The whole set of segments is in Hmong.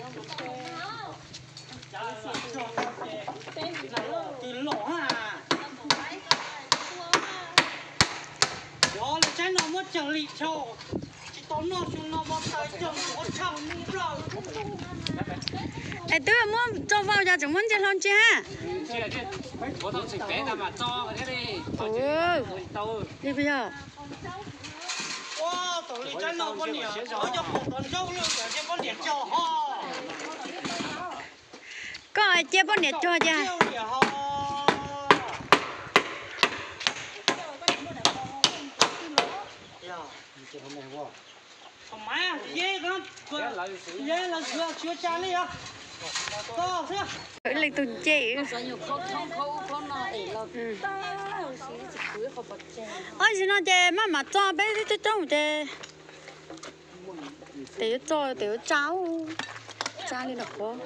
Twb los, yog lawv tsaib no muab cawg li tshau, tsis tau noj xyoo no mus taws cawg ua tshaj mus plaws. Es twb muab tso vau cas tseem muab ncej hlau ntsia ha. Ua, li puas yog? Ua, tam li tsaib no poj niam, cov coj pom tau nraug lawm, cov poj niam cog ho. Koj cia poj niam cog cas. Leej twg nce. Ob sim no ces maj mam txo peb coob coob ces tes yuav txo tes yuav tsa, tsa li no qhov.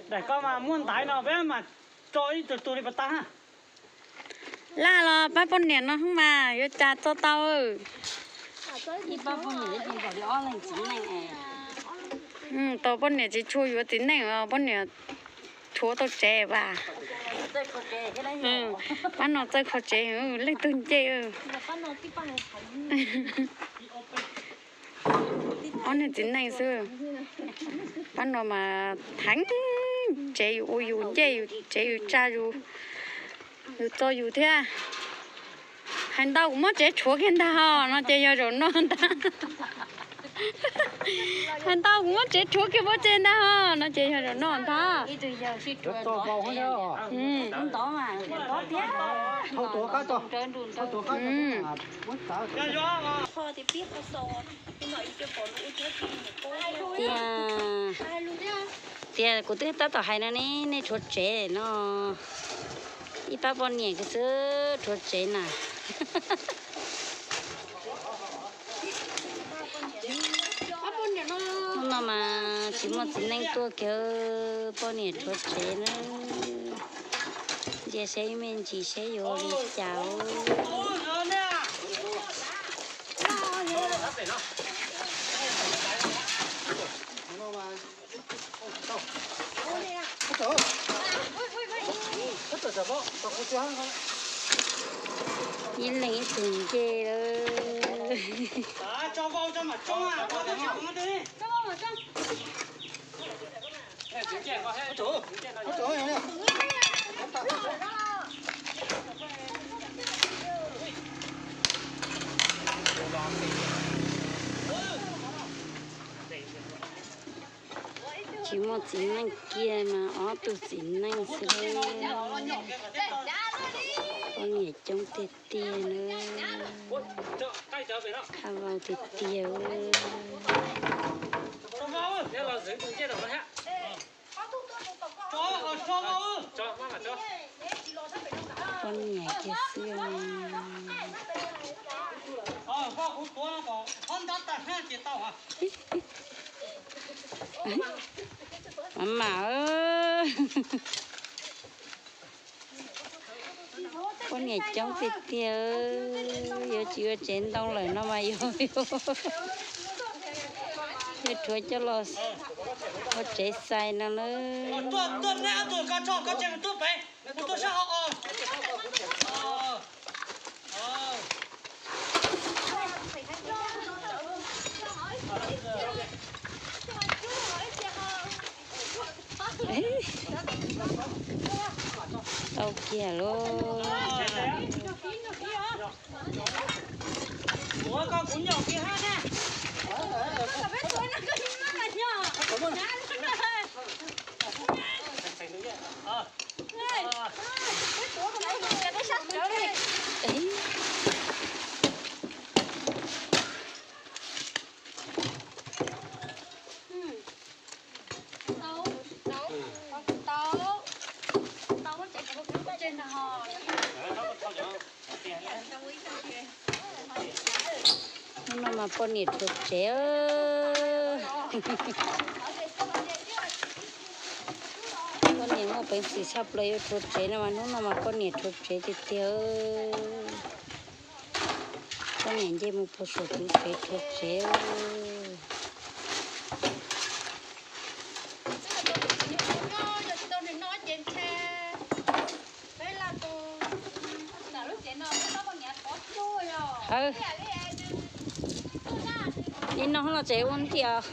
Daim ko mas muaj ntaiv no peb mas tso ib tug tug li pas tas. Laj los pab poj niam no mas yuav cas txo tau. Tau poj niam tsis tshua yuav txiv neej, poj niam rhuav tau tsev vas. Pab no txawj kho tsev, leej twg nce. Ob niag txiv neej xwb. Pab no mas theev tsev yus ua yus ncej yus tsev yus tsa yus, yus txo yus thiab. Hais ntau kuv muab tsev rhuav kiag ntag ho no ces yog zaum no ntag. Hais ntau kuv muab tsev rhuav kiag pov tseg ntag ho no ces yog zaum no ntag. Tias, tias kuv twb tab tom hais no ne, nej rhuav tsev no, ib pab poj niam xwb rhuav tsev na. Hnub no mas tsis muaj txiv neej tuaj kiag, poj niam rhuav tsev na. Ntsia saib me ntsis saib yuav li cas. Ib leeg ib tug ncej lawm. Tsis muaj txiv neej kiag mas ob tug txiv neej xwb. Poj niam coob tiag tiag na. Qab vau tiag tiag. Poj niam kiag xwb. Mam mam. Poj niam coob tiag tiag, yuav tsis ua tsev ntoo lawm no mas yuav, yuav rhuav coj los ua tsev xais no na. Tau kiag lauj. Hnub no mas poj niam rhuav tsev. Poj niam muaj peev xwm tshaj plaws yuav rhuav tsev no mas hnub no mas poj niam rhuav tsev tiag tiag. Poj niam nce mus puag saum tus tsev rhuav tsev. Li no los tsev ua ntiag.